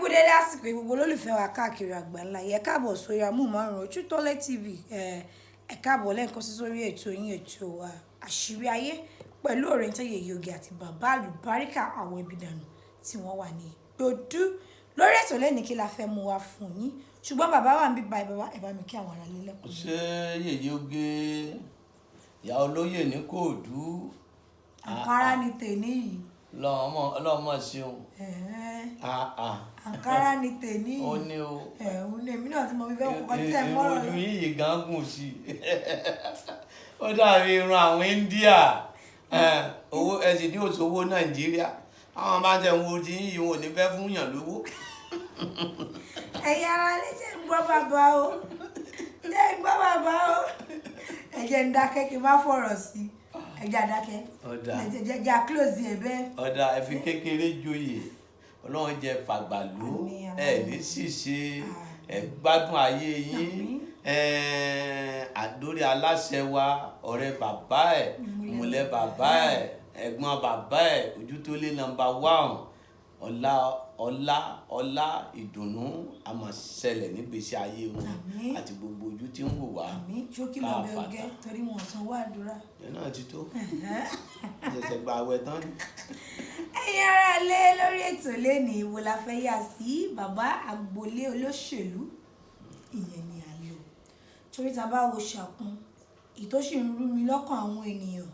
Dédé àsìkò gbogbo olólùfẹ́ wa káàkiri àgbáńlá, ẹ káàbọ̀ sórí amóhùnmáwòrán Ojútólé TV. Ẹ káàbọ̀ lẹ́ẹ̀kan sí sórí ètò yín, ètò wa, Àṣírí Ayé, pẹ̀lú Òrèǹtẹ̀ Yèyé Oge àti bàbá àlùbáríkà àwọn ẹbí dànù tí wọ́n wà ní gbòdú lórí ètò lẹ́ni. Kí la fẹ́ mú wa fún yín? Ṣùgbọ́n bàbá wa ń bí báyìí. Bàbá, ẹ bá mi kí àwọn ará ilé lẹ́kọ̀ọ́. Ṣé Yèyé Oge, ìyá olóyè ní kóòdú. Àǹkárá ni tèmi yìí. Ọlọ́mọ ṣeun. Àǹkárá ni tèmi Ó yìí. ní o. Ẹ̀hún ní èmi náà tí mo fi fẹ́ kọ́ tẹ̀ mọ́rọ̀. Ojú yìí gan gùn sí i, ó dàbí irun àwọn India. Owó ẹsìn ní òṣòwò Nàìjíríà, àwọn bá tẹ̀ ń wo ti yìí, wọn ò ní fẹ́ fún yàn lówó. Ẹ̀yin ará lè jẹ́ ń gbọ́ bàbá o, jẹ́ ń gbọ́ bàbá o. Ẹ jẹ́ ń dákẹ́ kí n má fọ̀rọ̀ sí i. Ẹ jẹ́ àdákẹ́. Ọ̀dà. Ẹ jẹ́ à close ẹ̀ bẹ́ẹ̀. Ọ̀dà, ẹ fi kékeré joyè, Ọlọ́run jẹ́ fàgbà ló. Àmín, àmín. Ẹ ní ṣìṣe, ẹ gbádùn ayé yín. Àmín. Ẹ àdórí aláṣẹ wa, ọ̀rẹ́ bàbá ẹ̀, ìmùlẹ̀ bàbá ẹ̀, ẹ̀gbọ́n bàbá ẹ̀, Ojútólé number one, ọlá, ọlá, ọlá, ìdùnnú a máa ṣẹlẹ̀ nígbèsí ayé wọn Àmín. àti gbogbo ojú tí ń wò wá. Àmín. Ṣókí lọ bẹ Káfàtà. oge torí wọn ò sanwó àdúrà. Ẹ náà ti tó ṣẹ̀ṣẹ̀ gba àwẹ̀ tán ni. Ẹ̀yin ará ilé, lórí ètò lẹ́nìí, wo la fẹ́ yà sí? Bàbá, agboolé olóṣèlú ìyẹn ni à ń lò, torí tá a bá wo ṣàkun ìtò sì ń rú mi lọ́kàn, àwọn ènìyàn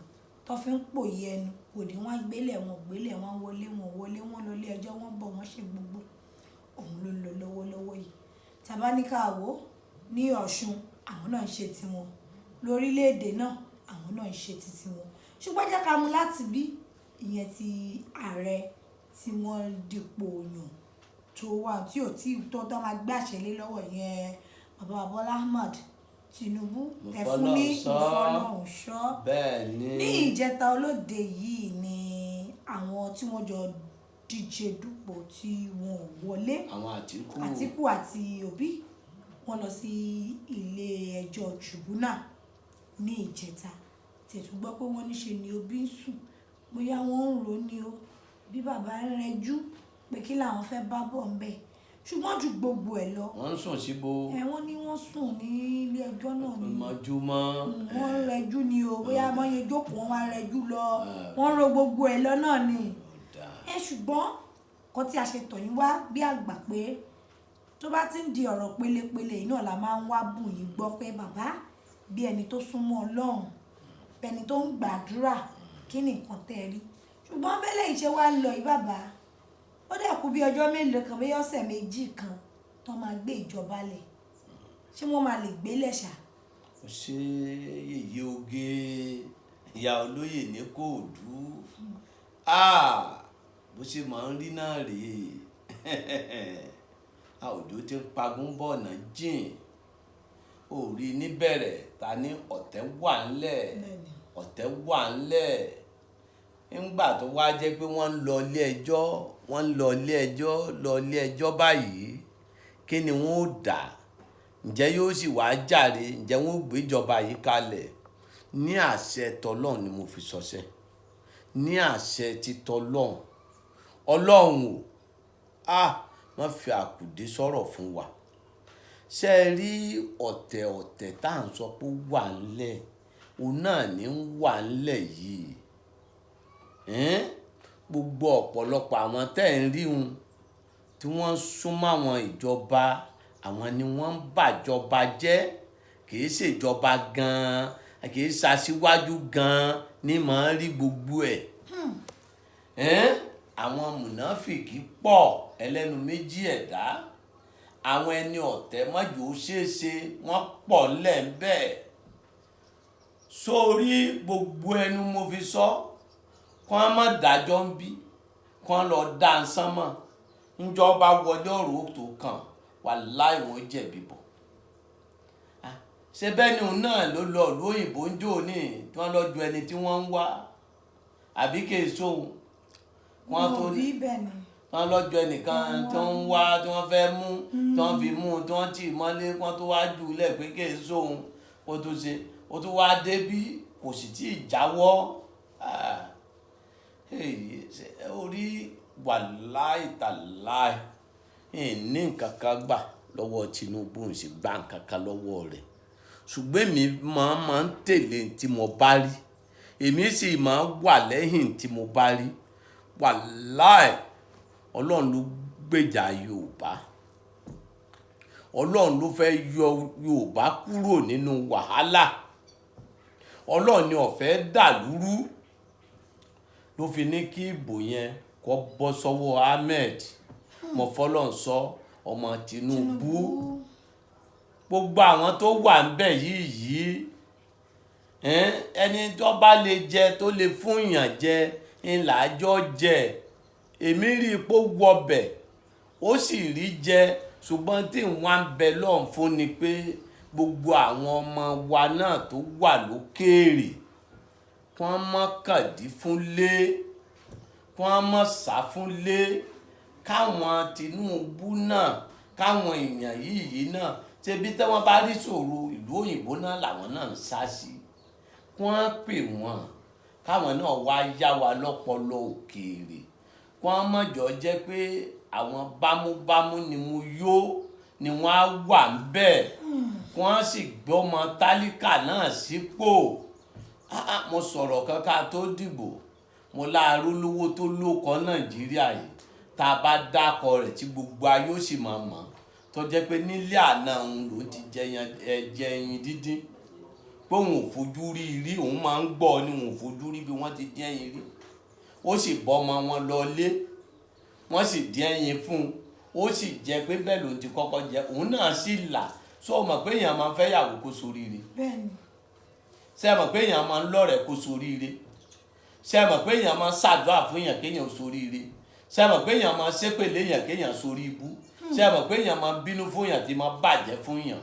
tó fi ń pòye ẹnu kò ní wọ́n gbélé wọn, gbélé wọn, wọlé wọn, wọlé wọn, lọ ilé ẹjọ́, wọn bọ̀, wọ́n ṣe gbogbo òun ló ń lọ lọ́wọ́lọ́wọ́ yìí. Tá a bá ní ká wò ó ní Ọ̀ṣun, àwọn náà ń ṣe tiwọn. Lórílẹ̀‐èdè náà, àwọn náà ń ṣe tiwọn. Ṣùgbọ́n jẹ́ ká mú láti bí ìyẹn ti ààrẹ tí wọ́n dìpò yàn tó wà tí ò tí tó tó máa gbé àṣẹ lé lọ́wọ́ yẹn, bàbá Bọ́lá Ahmed Tinubu, ẹ fún ní Mo ìfọlọ́runṣọ́. Bẹ́ẹ̀ ni. Ní ìjẹta olóde yìí ni àwọn tí wọ́n jọ díje dupò tí wọn ò wọlé, Àwọn Àtìkù. Àtìkù àti Òbí, wọ́n lọ sí ilé ẹjọ́ tribunal ní ìjẹta. Tẹ̀tù gbọ́ pé wọ́n níṣe ni Òbí ń sùn, bóyá wọ́n ń rò ó ní o, bí bàbá ń rẹjú pé kí làwọn fẹ́ bá bọ̀ ń bẹ̀. Ṣùgbọ́n ju gbogbo ẹ̀ lọ, Wọ́n ń sùn síbo? Ẹ wọ́n ní wọ́n sùn ní ilé ẹjọ́ náà ni. Mọ́júmọ́. Wọ́n ń rẹjú ni o, bóyá wọ́n yẹ jókòó, wọ́n wá rẹjú lọ, wọ́n ń ro gbogbo ẹ̀ lọ náà ni. Ẹ ṣùgbọ́n kọ́ tí a ṣe tọ̀ yín wá bí àgbà pé tó bá ti ń di ọ̀rọ̀ pélepéle yìí náà la máa ń wá bùn yín gbọ́ pé bàbá, bí ẹni tó súnmọ́ Ọlọ́run, bí ẹni tó ń gbàdúrà, kí ni nǹkan tẹ́ ẹ rí? Ṣùgbọ́n bẹ́lẹ̀ ìṣe wa ń lọ yìí, bàbá, ó dẹ̀ kú bí ọjọ́ mélòó kan, bí ọ̀sẹ̀ 2 kan tó máa gbé ìjọba lẹ̀. Ṣé wọ́n máa lè gbélẹ̀ ṣá? Ṣé Yèyé Oge, ìyá olóyè ní kóòdù, bó ṣe máa ń rí náà rèé. A òjò ti ń pagún bọ̀ ọ̀nà jìn, ó rí níbẹ̀rẹ̀ ta ní ọ̀tẹ̀ wà ńlẹ̀. Ọ̀tẹ̀ wà ńlẹ̀ ńgbà tó wá jẹ́ pé wọ́n ń lọ ilé ẹjọ́, wọ́n ń lọ ilé ẹjọ́, lọ ilé ẹjọ́ báyìí. Kí ni wọ́n ó dà? Ǹjẹ́ yóò sì wá jàre? Ǹjẹ́ wọ́n ó gbéjọba yìí kalẹ̀ ní àṣẹ tọlọ́run ni mo fi sọsẹ́, ní àṣẹ ti tọlọ́run. Ọlọ́run o, a má fi àkùdé sọ̀rọ̀ fún wa. Ṣé ẹ rí ọ̀tẹ̀ ọ̀tẹ̀ tá à ń sọ pé ó wà ńlẹ̀, òun náà ní ń wà ńlẹ̀ yìí. Gbogbo ọ̀pọ̀lọpọ̀ àwọn tẹ́ ẹ̀ ń rí wọn tí wọ́n ń súnmọ́ àwọn ìjọba, àwọn ni wọ́n ń bàjọba jẹ́. Kì í ṣèjọba gan-an, kì í ṣaṣíwájú gan-an ní màá rí gbogbo ẹ̀. Àwọn mùnáfìkì pọ̀, ẹlẹ́nu méjì ẹ̀dá, àwọn ẹni ọ̀tẹ̀ mọ́jú ó ṣeéṣe, wọ́n pọ̀ ńlẹ̀ ń bẹ́ẹ̀. Sórí gbogbo ẹnu mo fi sọ, kí wọ́n má dájọ́ ń bí, kí wọ́n lọ dá ń sánmọ̀ ńjọba wọlé, ọ̀rọ̀ tó kàn wàláì wọ́n jẹ̀bi bọ̀. Ṣé bẹ́ẹ̀ ni òun náà ló lọ ìlú òyìnbó ń jò ní tí wọ́n lọ ju ẹni tí wọ́n ń wá, àbí kì í sóhun wọ́n tó Òbí bẹ́ẹ̀ ni. Wọ́n lọ́jọ́ ẹnìkan tí wọ́n ń wá, tí wọ́n fẹ́ mú, tí wọ́n fi mú, tí wọ́n tì mọ́lé, wọ́n tó wá jù ú lẹ̀ pé kì í sóhun. Ó tó ṣe, ó tó wá débí, kò sì tí ì jáwọ́. Orí wàláì tàláì. Ní nǹkan kan gbà lọ́wọ́ Tinubu, ń sì gbà nǹkan kan lọ́wọ́ rẹ̀, ṣùgbọ́n èmi máa ń tẹ̀lé tí mo bá rí, èmi sì máa ń wà lẹ́yìn tí mo bá rí. Wàláì, Ọlọ́run ló gbèjà Yorùbá, Ọlọ́run ló fẹ́ yọ Yorùbá kúrò nínú wàhálà, Ọlọ́run ni ó fẹ́ dàlúrú ló fi ní kí ìbò yẹn kó bọ́ sọ́wọ́ Ahmed mọ̀fọ́lọ́n sọ ọmọ Tinubu. Gbogbo àwọn tó wà ńbẹ̀ yìí ẹni tó bá lè jẹ tó lè fún yàn jẹ ńlájọ jẹ. Èmi rí i pé ó wọbẹ̀, ó sì rí jẹ, ṣùgbọ́n tí wọ́n ń bẹ lọ́n fún ni pé gbogbo àwọn ọmọ wa náà tó wà lókèèrè, kí wọ́n mọ́ kàdí fún lé, kí wọ́n mọ́ sá fún lé, káwọn Tinubu náà, káwọn èèyàn yìí náà, ṣebí tí wọ́n bá rí ṣòro ìlú òyìnbó náà làwọn náà ń sá sí, kí wọ́n pè wọ́n káwọn náà wá yá wa lọ́pọlọ òkèèrè, kí wọ́n mọ̀jọ́ jẹ́ pé àwọn bámúbámú ni mo yó ni wọ́n á wà ń bẹ̀, kí wọ́n sì gbọ́mọ tálíkà náà sípò. Mo sọ̀rọ̀ kan ká tó dìbò, mo láàárọ̀ lówó tó lóko Nàìjíríà yìí tá a bá dákọ rẹ̀ tí gbogbo ayé ó sì máa mọ̀, tó jẹ́ pé nílé àná òun ló ti jẹ ẹyin díndín, pé òun ò fojú rí rí, òun máa ń gbọ́ ni òun ò fojú rí bí wọ́n ti dín ẹyin rí. Ó sì bọ́mọ wọn lọ lé, wọ́n sì dín ẹyin fún un, ó sì jẹ́ pé bẹ́ẹ̀ lòun ti kọ́kọ́ jẹ, òun náà sì là. Sọ mọ̀ pé èèyàn máa ń fẹ́ yàwó kó soríire? Bẹ́ẹ̀ni. Ṣé mọ̀ pé èèyàn máa ń lọ́rẹ̀ẹ́ kó soríire? Ṣé mọ̀ pé èèyàn máa ń ṣàdúrà fún èèyàn kéèyàn soríire? Ṣé mọ̀ pé èèyàn máa ń ṣépèlé èèyàn kéèyàn sorí ibú? Ṣé mọ̀ pé èèyàn máa ń bínú fún èèyàn tí máa bàjẹ́ fún èèyàn?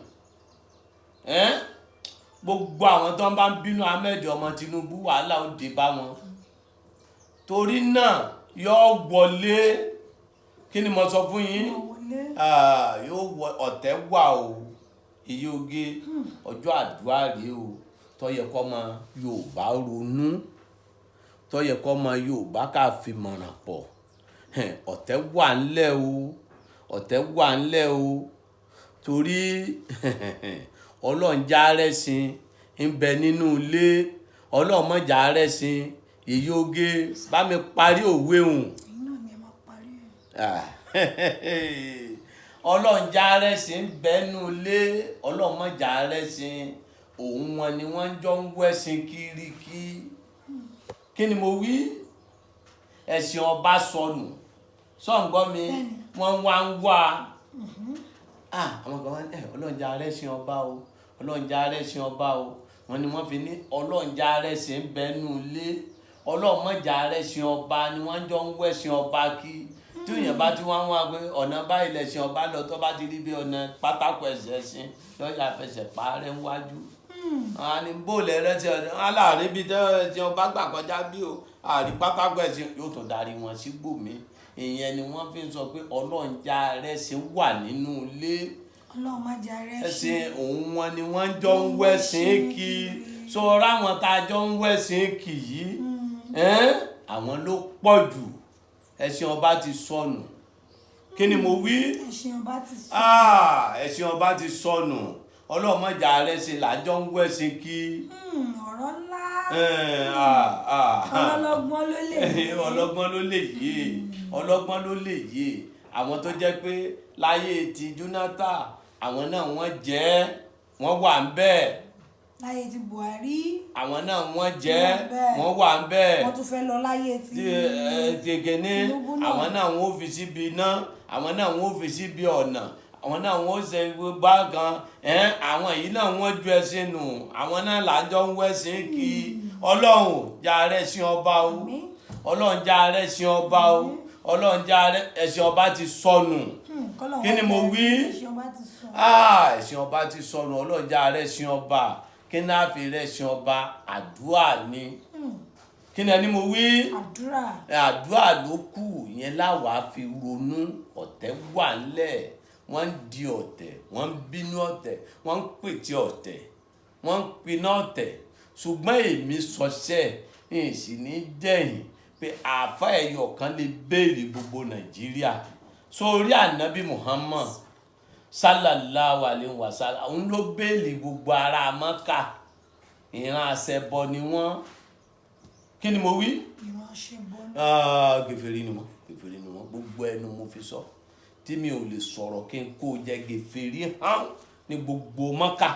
Gbogbo àwọn tó ń bá ń bínú Ahmed ọmọ Tinubu, wàhálà ó dé bá wọn. Torí náà yóò wọlé. Kí ni mo sọ fún yín? Yóò wọ. Ọ̀tẹ̀ wà o, iye oge ọjọ́ àdúrà rèé o, tó yẹ kó ọmọ Yorùbá ronú, tó yẹ kó ọmọ Yorùbá ká fi mọ̀ràn pọ̀. Ọ̀tẹ̀ wà ńlẹ̀ o, ọ̀tẹ̀ wà ńlẹ̀ o, torí Ọlọ́run já rẹ́sìn ń bẹ nínú ilé, Ọlọ́run mọ̀ já rẹ́sìn. Èyí oge bá mi parí òwe hùn. Ọlọ́run já rẹ́sìn ń bẹ nínú ilé, Ọlọ́run mọ̀ já rẹ́sìn. Òun wọn ni wọ́n jọ ń wẹ́sìn kiri kí. Kí ni mo wí? Ẹ̀sìn ọba sọnù, sọ̀ǹgbọ́n mi, wọ́n wá ń wá. Àwọn kan wá ní Ọlọ́run já rẹ́sìn ọba o, Ọlọ́run já rẹ́sìn ọba o. Wọ́n ni wọ́n fi ní Ọlọ́run já rẹ́sìn ń bẹ nínú ilé, Ọlọ́run mọ̀ já rẹ́sìn ọba ni wọ́n jọ ń wẹ́sìn ọba kí. Tí èèyàn bá ti wá ń wá pé ọ̀nà báyìí lẹ̀sìn ọba lọ, tó bá ti rí bí ọ̀nà pátákó ẹsẹ̀ ẹ̀sìn lọ́jà fẹsẹ̀ parẹ́ ń wájú. Àwọn ni bóòlù ẹrẹ́ ti ọ̀nà aláàárín bíi tí ọba gbà kọjá bí o àrí pátákó ẹ̀sìn, yóò tún darí wọn sígbòmí. Ìyẹn ni wọ́n fi ń sọ pé Ọlọ́run já rẹ́sìn wà nínú ilé, Ọlọ́run má já rẹ́sìn. Ẹ̀sìn òun wọn ni wọ́n jọ ń wẹ́sìn kí. Sọ̀rọ̀ àwọn tá a jọ ń wẹ́sìn kì yìí, àwọn ló pọ̀ jù. Ẹ̀sìn ọba ti sọnù. Kí ni mo wí? Ẹ̀sìn ọba ti sọnù. Ẹ̀sìn ọba ti sọnù, Ọlọ́run má já rẹ́sìn làjọ ń wẹ́sìn kí. Ọ̀rọ̀ ńlá. Ọlọ́gbọ́n ló lè yé. Ọlọ́gbọ́n ló lè yé, ọlọ́gbọ́n ló lè yé. Àwọn tó jẹ́ pé láyé ti Jonathan, àwọn náà wọ́n jẹ́ wọ́n wà ń bẹ́ẹ̀. Láyé ti Buhari. Àwọn náà wọ́n jẹ́ wọ́n wà ń bẹ́ẹ̀. Wọ́n tún fẹ́ lọ láyé ti Tìkìní, àwọn náà wọ́n fi síbi iná, àwọn náà wọ́n fi síbi ọ̀nà, àwọn náà wọ́n ṣe bákan. Àwọn yìí náà wọ́n ju ẹṣin nù, àwọn náà làjọ ń wẹ́sìn kí. Ọlọ́run já rẹ́sìn ọba o, Ọlọ́run já rẹ́sìn ọba o, Ọlọ́run já ẹṣin ọba ti sọnù. Kí ni mo wí? Ẹṣin ọba ti sọnù, Ọlọ́run já rẹ́sìn ọba. Kí ni a fi rẹ́sìn ọba? Àdúrà ni. Kí ni ẹni mo wí? Àdúrà. Àdúrà ló kù. Ìyẹn láwàá fi ronú. Ọ̀tẹ̀ wà ńlẹ̀, wọ́n ń di ọ̀tẹ̀, wọ́n ń bínú ọ̀tẹ̀, wọ́n ń pètè ọ̀tẹ̀, wọ́n ń piná ọ̀tẹ̀. Ṣùgbọ́n èmi sọṣẹ́ n sì ní dẹ̀yìn pé àáfà ẹ̀yọ̀ kan lè béèrè gbogbo Nàìjíríà. Sórí ànábì Muhammad sallallahu alayhi wa sallam, òun ló béèlì gbogbo ará Mọ́kà. Ìran àṣẹbọ ni wọ́n. Kí ni mo wí? Ìran àṣẹbọ ni. Ah, kèfèrí ni wọ́n, kèfèrí ni wọ́n. Gbogbo ẹnu mo fi sọ tí mi ò lè sọ̀rọ̀ kí n kó jẹ. Kèfèrí hàn ní gbogbo Mọ́kà,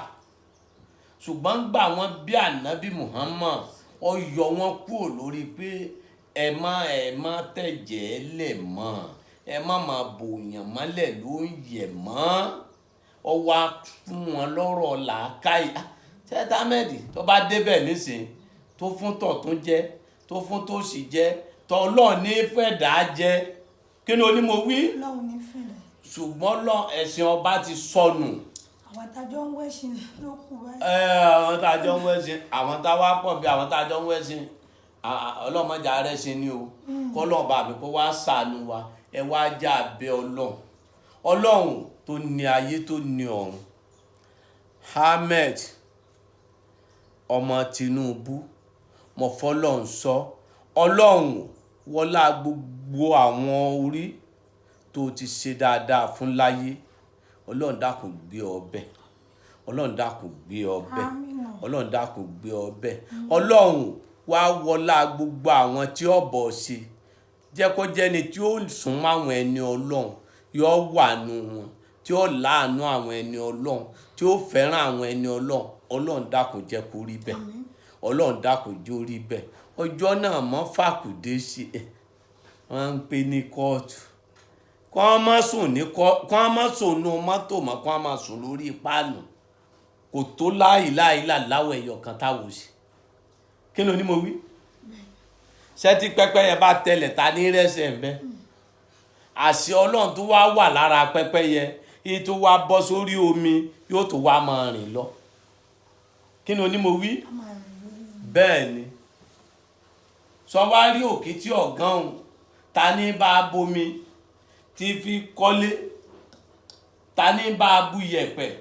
ṣùgbọ́n gbà wọ́n bí ànábì Muhammad, ó yọ wọ́n kúrò lórí pé ẹ má tẹ̀jẹ̀ lẹ̀ mọ́, ẹ má máa bòyàn mọ́lẹ̀ ló ń yẹ̀ mọ́. Ó wá fún wọn lọ́rọ̀ làákàyè. Sẹ́tàmẹ́dì tó bá débẹ̀ nísìn, tó fún tọ̀tún jẹ, tó fún tòsì jẹ, tọ́lọ́ ní fẹ̀dá jẹ. Kí ni oní mo wí? Ọlọ́run ní fìlẹ̀. Ṣùgbọ́n lọ ẹ̀sìn ọba ti sọnù. Àwọn àtàjọ ń wẹ̀ṣin ló kù báyìí. Ẹ, àwọn tá a jọ ń wẹ́sìn, àwọn tá a wá pọ̀ bí àwọn tá a jọ ń wẹ́sìn, ọlọ́mọdé arẹ́sìn ni o. Kọ́lọ́ọ̀ bá mi kó wá ṣàánú wa. Ẹ wá já abẹ́ Ọlọ́run, Ọlọ́run tó ní ayé, tó ní ọ̀run. Ahmed ọmọ Tinubu, mo fọlọ́run sọ, Ọlọ́run wọlá gbogbo àwọn orí tó ti ṣe dáadáa fún láyé, Ọlọ́run dákun gbé ọbẹ̀, Ọlọ́run dákun gbé ọbẹ̀. Àmín. Ọlọ́run dákun gbé ọbẹ̀. Ọlọ́run wá wọlá gbogbo àwọn tí ó bọ̀ ṣe, jẹ́ kó jẹ́ni tí ó sún mọ́ àwọn ẹni Ọlọ́run, yóò wà nù wọn, tí ó láàánú àwọn ẹni Ọlọ́run, tí ó fẹ́ràn àwọn ẹni Ọlọ́run. Ọlọ́run dákun jẹ́ kó rí bẹ́ẹ̀. Ọlọ́run dákun jẹ́ ó rí bẹ́ẹ̀. Ọjọ́ náà mọ́ fàkùdé sí ẹ, wọ́n ń pè ní kóòtù, kọ́ ọ́n má sùn ní kọ́ ọ́n má sùn nù mọ́tò mọ́, kọ́ ọ́n má sùn lórí páànù. Kò tó láì láì là láwọ̀ ẹ̀yọ̀ kan táwọn sí. Kí ló ní mo wí? Ṣé tí pẹ́pẹ́yẹ bá tẹlẹ̀, ta ní rẹ́sẹ̀ ń bẹ́? Àṣẹ Ọlọ́run tó wá wà lára pẹ́pẹ́yẹ yìí tó wá bọ́ sórí omi, yóò tó wá máa rìn lọ. Kí ló ní mo wí? A máa rìn lórí omi. Bẹ́ẹ̀ ni. Sọ wá rí òkè tí ọ̀gán òun, ta ní bá a bomi tí fi kọ́lé, ta ní bá a bu yẹ̀pẹ̀,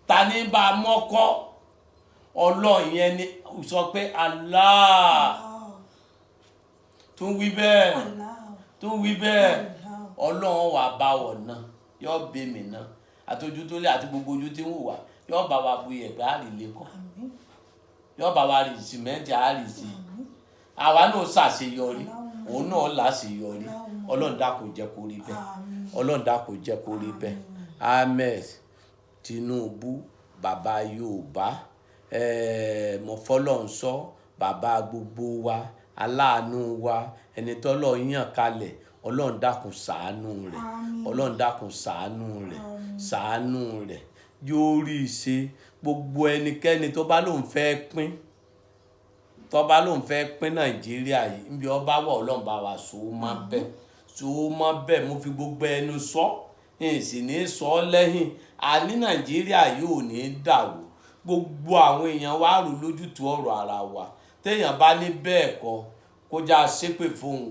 ta ní bá a mọ́kọ́? Ọlọ́run yẹn ni. Sọ pé Allah. Allah. Tún wí bẹ́ẹ̀. Allah. Tún wí bẹ́ẹ̀. Allah. Ọlọ́run wà bá wọ̀ náà, yóò bẹ mi náà, àtọ́jú tó lé àti gbogbo ojú tí ń wò wá, yóò bá wa bu yẹ̀pẹ̀, àrílé kọ́. Àmín. Yóò bá wa rí sìmẹ́ǹtì, àrísí. Àwa náà ṣàṣeyọrí, òun náà láṣeyọrí. Ọlọ́run dákun jẹ́ kó rí bẹ́ẹ̀. Àmín. Ọlọ́run dákun jẹ́ kó rí bẹ́ẹ̀. Ahmed Tinubu, bàbá Yorùbá, mọ̀fọ́lọ́nsọ, bàbá gbogbo wa, aláàánú wa, ẹni tọ́lọ́ yàn kalẹ̀, Ọlọ́run dákun ṣàánú rẹ̀. Àmín. Ọlọ́run dákun ṣàánú rẹ̀, ṣàánú rẹ̀, yóò rí i ṣe. Gbogbo ẹnikẹ́ni tó bá lóun fẹ́ pín, tó bá lóun fẹ́ pín Nàìjíríà yìí níbi ọba wà, Ọlọ́run bá wa so mọ́ bẹ́ẹ̀, so mọ́ bẹ́ẹ̀. Mo fi gbogbo ẹnu sọ, n sì ní sọ ọ́ lẹ́yìn. Àní Nàìjíríà yóò ní dàrú. Gbogbo àwọn èèyàn wa rò lójútùú ọ̀rọ̀ ara wa. Téèyàn bá ní bẹ́ẹ̀ kọ́, kó já ṣépè fóun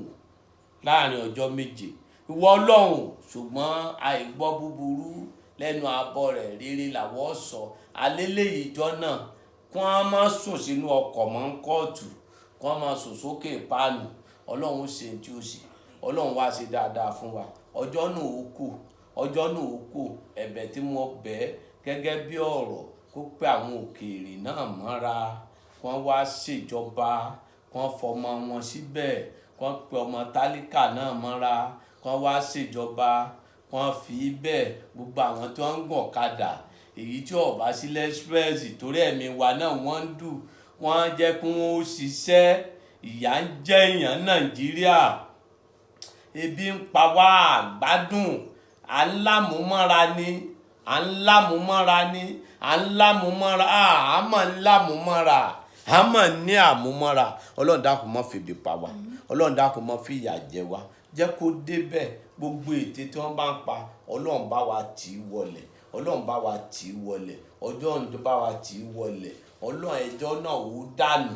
láàrin ọjọ́ 7, ìwọ Ọlọ́run. Ṣùgbọ́n àìgbọ́ búburú lẹ́nu abọ́ rẹ̀, rere làwọ̀ sọ. Alẹ́lẹ́yìí ìjọ náà, kí wọ́n má sùn sínú ọkọ̀ mọ́ kóòtù, kí wọ́n má sùn sókè páànù. Ọlọ́run ṣe tí ó ṣe, Ọlọ́run wá ṣe dáadáa fún wa. Ọjọ́ náà ó kù, ọjọ́ náà ó kù. Ẹ̀bẹ̀ tí mo bẹ̀ ẹ́ gẹ́gẹ́ bí ọ̀rọ̀, kó pé àwọn òkèèrè náà mọ́ra, kí wọ́n wá ṣèjọba, kí wọ́n fọmọ wọn síbẹ̀, kí wọ́n pe ọmọ tálíkà náà mọ́ra, kí wọ́n wá ṣèjọba, kí wọ́n fi bẹ́ẹ̀ gbogbo àwọn tó ń gùn ọ̀kadà, èyí tí ó bá sí express, torí ẹ̀mí wa náà wọ́n ń dù, wọ́n jẹ́ kí wọ́n ṣiṣẹ́. Ìyà ń jẹ èèyàn Nàìjíríà, ebi ń pa wá, àgbádùn, à ń lámúmọ́ra ni, à ń lámúmọ́ra ni, à ń lámúmọ́ra, àmọ́ ń lámúmọ́ra, àmọ́ ní àmúmọ́ra. Ọlọ́run dákun má febi pa wá, Ọlọ́run dákun má fi ìyà jẹ wá, jẹ́ kó débẹ̀. Gbogbo ète tí wọ́n bá ń pa, Ọlọ́run bá wa tì í wọlẹ̀, Ọlọ́run bá wa tì í wọlẹ̀, ọjọ́ ń bá wa tì í wọlẹ̀. Ọlọ́run, ẹjọ́ náà ó dànù,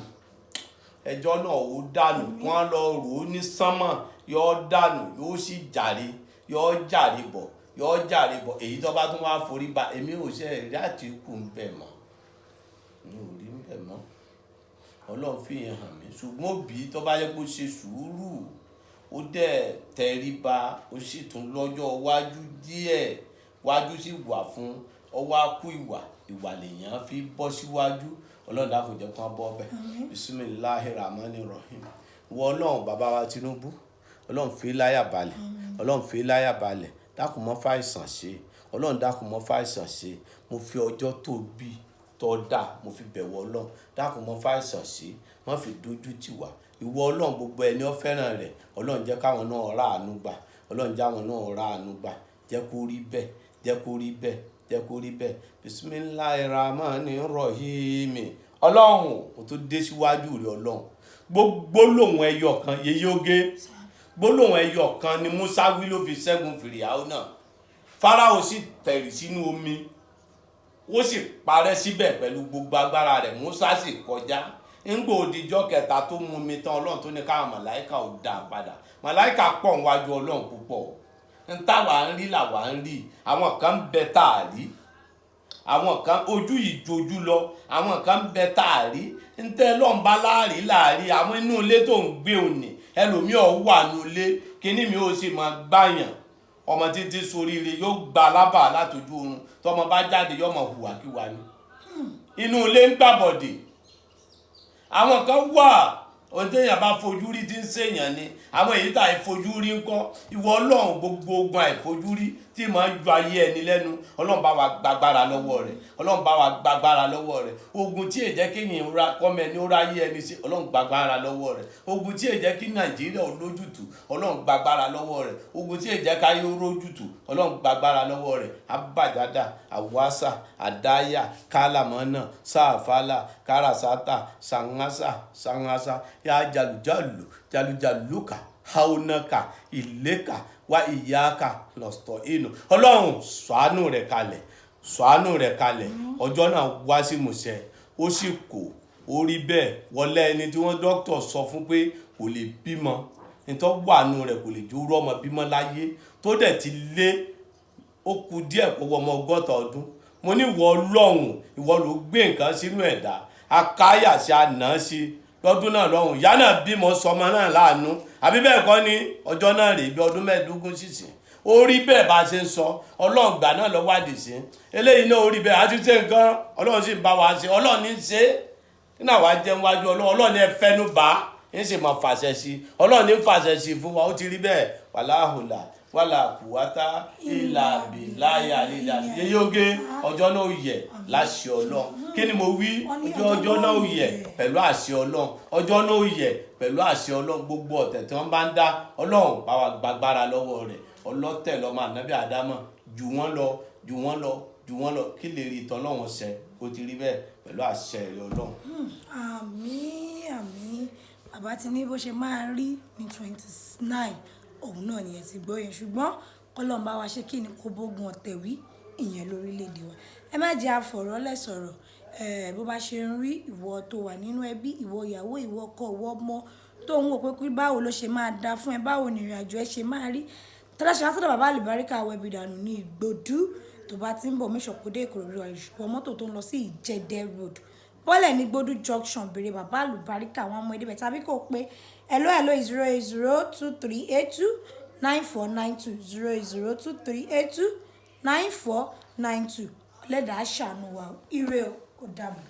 ẹjọ́ náà ó dànù. Kí wọ́n lọ rò ó ní sánmọ̀, yóò dànù, yóò sì jàre, yóò jàre bọ̀, yóò jàre bọ̀. Èyí tó bá tún wá forí ba, èmi ò ṣe rí Àtìkù ń bẹ̀ mọ́, mi ò rí ń bẹ̀ mọ́. Ọlọ́run fi yẹn hàn mí. Ṣùgbọ́n òbí tó bá yẹ kó ṣe sùúrù, Ó dẹ̀ tẹríba, ó sì tún lọ́jọ́ iwájú díẹ̀, wájú sì wà fún ọ, wá kú ìwà, ìwà lèèyàn fi bọ́ síwájú. Ọlọ́run dákun jẹ́ kán bọ́ bẹ́ẹ̀. Bisimilahi Rahmani Rahim. Wọ Ọlọ́run, bàbá wa Tinubu, Ọlọ́run fi láyà balẹ̀, Ọlọ́run fi láyà balẹ̀. Dákun mọ́ fàìsàn ṣe, Ọlọ́run dákun mọ́ fàìsàn ṣe. Mo fi ọjọ́ tó bí tọ́ da, mo fi bẹ̀wọ̀ Ọlọ́run, dákun mọ́ fàìsàn ṣe, má fi dojú tì wá. Ìwọ Ọlọ́run, gbogbo ẹni ó fẹ́ràn rẹ̀, Ọlọ́run jẹ́ káwọn náà ráàánú gbà, Ọlọ́run jẹ́ àwọn náà ráàánú gbà. Jẹ́ kó rí bẹ́ẹ̀, jẹ́ kó rí bẹ́ẹ̀, jẹ́ kó rí bẹ́ẹ̀. Bisimilahi Rahmani Rahim. Ọlọ́run, o tó dé síwájú rẹ̀. Ọlọ́run, gbogbo lòun ẹyọ kan yeye oge, gbólóhùn ẹyọ kan ni Musa wí ló fi ṣẹ́gun Fìrìhàwọ́ náà. Fáráò sì tẹ̀rì sínú omi, ó sì parẹ́ síbẹ̀ pẹ̀lú gbogbo agbára rẹ̀. Musa sì kọjá. Ńgbò òdìjọ́ kẹta tó mú mi tán, Ọlọ́run tó ní káwọn màláìka ò dá a padà. Màláìka pọ̀ níwájú Ọlọ́run púpọ̀. Ń táwa ń rí làwa ń rí, àwọn kan ń bẹ tá a rí, àwọn kan ojú yìí jojú lọ, àwọn kan ń bẹ tá a rí. Ń tẹ́ lọ́nba láàrí láàrí àwọn inú ilé tó ń gbé òní, ẹlòmíì ọ̀ wà nù ilé kíní mi ó sì máa gbàyàn. Ọmọ títí soríire yóò gba alábà látọjú oorun, tọmọ bá jáde yóò mọ hùwàkíwà ni, inú ilé ń gbàbọ̀dè. Àwọn kan wà, ohun téèyàn bá fojú rí tí ń ṣèyàn ni, àwọn èyí tá àìfojú rí ń kọ́. Ìwọ Ọlọ́run, gbogbo ogun àìfojúrí tí máa ń yọ ayé ẹni lẹ́nu, Ọlọ́run bá wa gbàgbára lọ́wọ́ rẹ̀, Ọlọ́run bá wa gbàgbára lọ́wọ́ rẹ̀. Ogun tí èjẹ́ kéèyàn ra kọ́mọ ẹni ó ráyé ẹni sí, Ọlọ́run gbàgbára lọ́wọ́ rẹ̀. Ogun tí èjẹ́ kí Nàìjíríà ó lójútùú, Ọlọ́run gbàgbára lọ́wọ́ rẹ̀. Ogun tí èjẹ́ káyé ó rójútùú, Ọlọ́run gbàgbára lọ́wọ́ rẹ̀. Abàjádà àwàsà àdáyà kálámọ́nà sáàfàlà kárasátà sàngásà sàngásà yà jàlùjàlù jàlùjàlùkà haunaka ìlẹ́kà wá ìyáka lọ́stọ̀ inú. Ọlọ́run ṣàánú rẹ̀ kalẹ̀, ṣàánú rẹ̀ kalẹ̀. Ọjọ́ náà wá sí musẹ̀, ó sì kò ó rí bẹ́ẹ̀. Wọlé ẹni tí wọ́n dókítà sọ fún pé kò lè bímọ, nítorí wàánu rẹ̀ kò lè jó rọ́mọ bímọ láyé, tó dẹ̀ ti lé, ó kù díẹ̀ kó wọ ọmọ 60 ọdún. Mo ní ìwọ Ọlọ́run, ìwọ ló gbé nǹkan sínú ẹ̀dá, akáyà sí àná sí lọ́dún náà lọ́hùn, ìyá náà bímọ, sọmọ náà láàánú, àbí bẹ́ẹ̀ kọ́ ni? Ọjọ́ náà rèé bí ọdún 15 sísìn, ó rí bẹ́ẹ̀ bá a ṣe ń sọ. Ọlọ́run gbà náà lọ́wọ́ àdìsí eléyìí náà, ó rí bẹ́ẹ̀. Àti ṣe nǹkan, Ọlọ́run sì ń bá wa ṣe, Ọlọ́run ní í ṣe é nínú àwa jẹun wájú Ọlọ́run. Ọlọ́run ní ẹ fẹ́nu bá ń sì máa fàṣẹ sí i, Ọlọ́run ní ń fàṣẹ sí i fún wa. Ó ti rí bẹ́ẹ̀. Wàláhùlà wàlà kùwátá ìlà bìláyà lílà yeyóge. Ọjọ́ náà yẹ láṣẹ Ọlọ́run. Kí ni mo wí? Ọjọ́ náà yẹ pẹ̀lú àṣẹ Ọlọ́run, ọjọ́ náà yẹ pẹ̀lú àṣẹ Ọlọ́run. Gbogbo ọ̀tẹ̀ tí wọ́n bá ń dá, Ọlọ́run bá wa gbàgbára lọ́wọ́ rẹ̀. Ọlọ́tẹ̀ lọ́mọ ànábì Àdámọ̀, jù wọ́n lọ, jù wọ́n lọ, jù wọ́n lọ, kí lè rí ìtọ́lọ́wọ́n ṣẹ. Ó ti rí bẹ́ẹ̀ pẹ̀lú àṣẹ rẹ̀ Ọlọ́run. Àmín, àmín. Bàbá ti ní bó ṣe máa rí ní 29, òun náà nìyẹn ti gbọ́ yẹn. Ṣùgbọ́n kọ́lọ́n bá wa ṣe kí ni kó bógun ọ̀tẹ̀ wí ìyẹn lórílẹ̀‐èdè wa. Ẹ má jẹ́ àfọ̀rọ́lẹ̀ sọ̀rọ̀. Bó bá ṣe ń rí, ìwọ tó wà nínú ẹbí, ìwọ ìyàwó, ìwọ ọkọ, ìwọ ọmọ tó ń wò pé kí báwo ló ṣe máa da fún ẹ, báwo ni ìrìnàjò ẹ ṣe máa rí. Tọ́lá ṣe wá sọ́dọ̀ bàbá àlùbáríkà wẹ̀bi dànù ní Ìgbòdú. Tó bá ti ń bọ̀, make sure kó dé Ìkòròdú, wọ mọ́tò tó ń lọ sí Ìjẹ̀dẹ̀ Road, bọ́lẹ̀ ní Gbódú Junction, béèrè bàbá àlùbáríkà, àwọn ọmọ ẹdínbẹ̀, tàbí kò pé hello hello 08023829492, 08023829492. Ọlẹ́dàá ṣàánú wa. Ire o, ó dàbọ̀.